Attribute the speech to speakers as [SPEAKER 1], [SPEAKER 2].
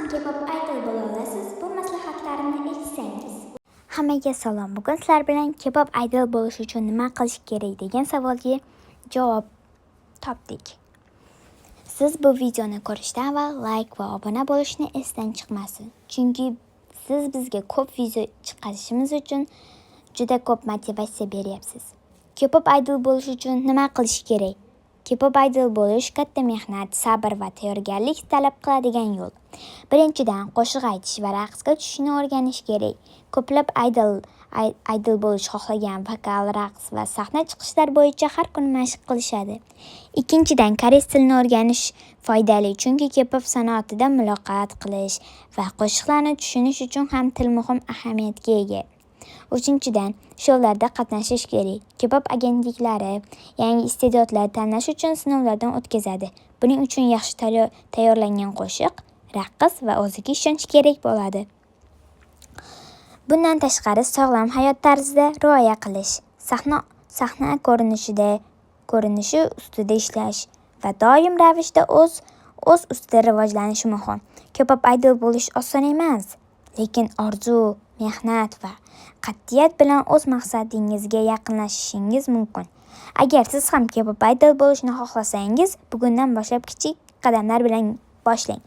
[SPEAKER 1] K-pop idol bo'la olasiz bu maslahatlarimni eshitsangiz. Hammaga salom. Bugun sizlar bilan K-pop idol bo'lish uchun nima qilish kerak degan savolga javob topdik. Siz bu videoni ko'rishdan avval like va obuna bo'lishni esdan chiqmasin. Chunki siz bizga ko'p video chiqarishimiz uchun juda ko'p motivatsiya beryapsiz. K-pop idol bo'lish uchun nima qilish kerak? K-pop idol bo'lish katta mehnat, sabr va tayyorgarlik talab qiladigan yo'l. Birinchidan, qo'shiq aytish va raqsga tushishni o'rganish kerak. Ko'plab idol bo'lish xohlagan vokal, raqs va sahna chiqishlar bo'yicha har kuni mashq qilishadi. Ikkinchidan, koreys tilini o'rganish foydali, chunki K-pop sanoatida muloqot qilish va qo'shiqlarni tushunish uchun ham til muhim ahamiyatga ega. Uchinchidan, shoularda qatnashish kerak. K-pop agentliklari yangi iste'dodlar tanlash uchun sinovlardan o'tkazadi. Buning uchun yaxshi tayyorlangan qo'shiq, raqs va o'ziga ishonch kerak bo'ladi. Bundan tashqari, sog'lom hayot tarzida rioya qilish, sahna ko'rinishi ustida ishlash va doim ravishda o'z ustida rivojlanish muhim. K-pop idol bo'lish oson emas, lekin orzu, mehnat va qat'iyat bilan o'z maqsadingizga yaqinlashishingiz mumkin. Agar siz ham K-pop idol bo'lishni xohlasangiz, bugundan boshlab kichik qadamlar bilan boshlang.